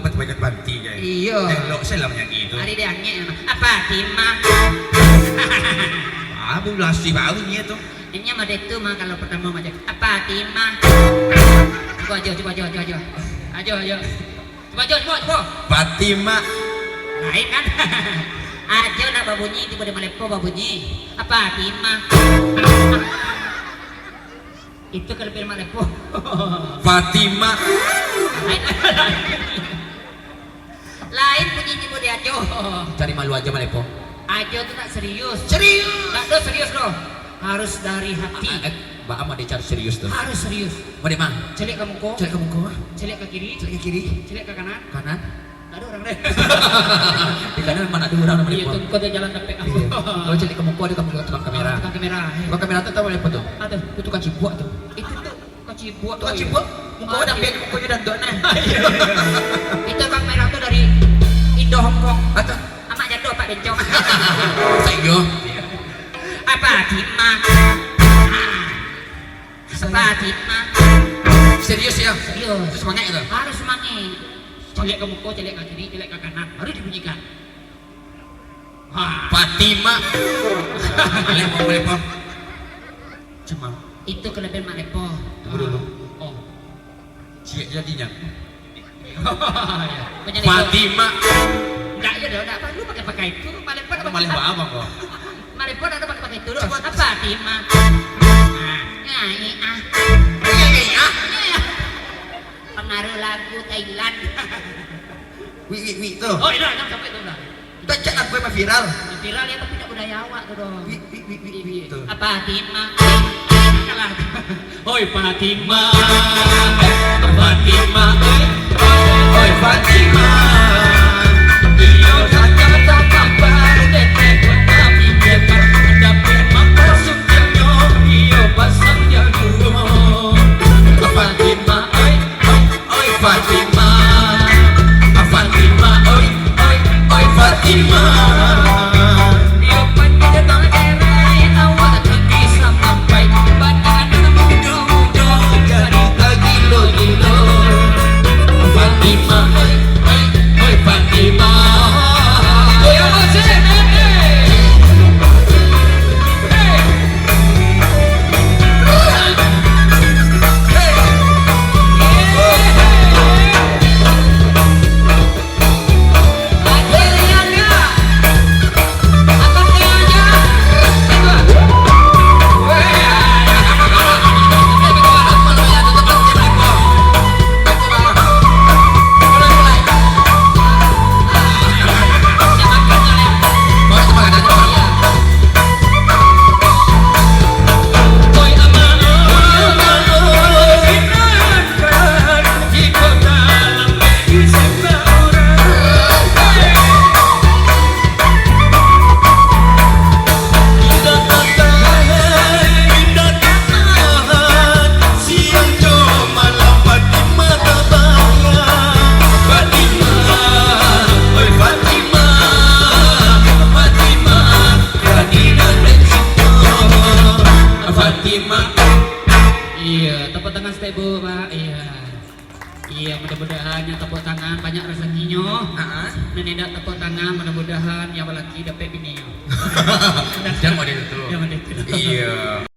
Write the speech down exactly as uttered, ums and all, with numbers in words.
Banyak banti je. Iyo. Elok salah manyanyi tu. Ari dia angek nama. Apa Timah? Baru lah asli baru ni tu. Inyo mode tu mah kalau pertama macam, "Apa Timah?" Cuba ajo, cuba ajo, ajo, ajo. Ajo, ajo. Cuba ajo, cuba, cuba. Fatimah. Lain kan? Ajo nak babunyi, tibo di malepo babunyi. Apa Timah? Itu kelebihan malepo. Fatimah. Lain. Lain bunyi tibo di ajo. Cari malu ajo malepo. Ajo tu nak serius. Serius. Tak do serius doh. Harus dari hati. Ah, eh, baa mode cari serius tu? Harus serius. Mode ma? Caliak ka muko. Caliak ka muko. Caliak ka kiri. Caliak ka kiri. Caliak ka kanan. Kanan. Tak ado urang deh. Di kanan ma ado urang malepo. Iyo, tu kau jalan dapek. Iyo. Kalau caliak ka muko ado ka muko tukang kamera. Ah, tukang kamera, eh. Tukang kamera tu tau malepo tu? Apo tu? Tu tukang cibuak tu. Itu tu. Tukang cibuak. Tukang cibuak. Muko dah bek, muko dah tu nah. Itu kamera tu dari Indo Hong Kong. Apo tu? Amak jatuah pak bencong. Saiyo. Apa Timah? Apa Timah? Serius ya? Serius. Itu semangat tu? Harus semangat. Caliak ka muko, caliak ka kiri, caliak ka kanan. Baru dibunyikan. Ha. Fatimah. Boleh, boleh, boleh. Cuma. Itu kelebihan malepo. Tunggu dulu. Oh. Ciek jadinyo. Ya. Fatimah. Ndak, ya dah, ndak perlu pakai-pakai itu. Malepo ndak pakai. Maleh baa, Bang, kok? Malepo ndak pakai-pakai itu, doh. Cuba. Apa Fatimah? Ah. Ya, ya, ah. Ya, ya, ya. Ya, ya. Pengaruh lagu Thailand. Wik, wik, wik tu. Oh, iyo, jangan sampai tu lah. Itu cak lagu yang viral. Viral ya, tapi ndak budaya awak tu doh. Wik, wik, wik, wik, wik tu. Apa Fatimah? Kalah. Oi Fatimah, Fatimah, oi, oi, oi Fatimah. Iyo kata tak apa, detek kota pikirkan, dapek mako sukinyo, iyo pasang jago. Fatimah, oi, oi, oi Fatimah, Fatimah, oi, oi, oi Fatimah. Iyo panjang datang erai, awak tinggi sampai, badan mudo-mudo jadi tagilo-gilo. Fatimah, oi, oi, oi Fatimah. Goyang masih, eh, eh. Indak tahan, indak tahan, siang jo malam Fatimah tabayang. Fatimah, oi Fatimah, Fatimah, Fatimah, Fatimah. Iya, tepuk tangan setebu, Pak. Iya. Iya, mudah-mudahan yang tepuk tangan banyak rezekinyo. Ha-ha. Nan indak tepuk tangan, mudah-mudahan yang balaki dapek bininyo. Jangan model tu. Jangan model tu. Iya.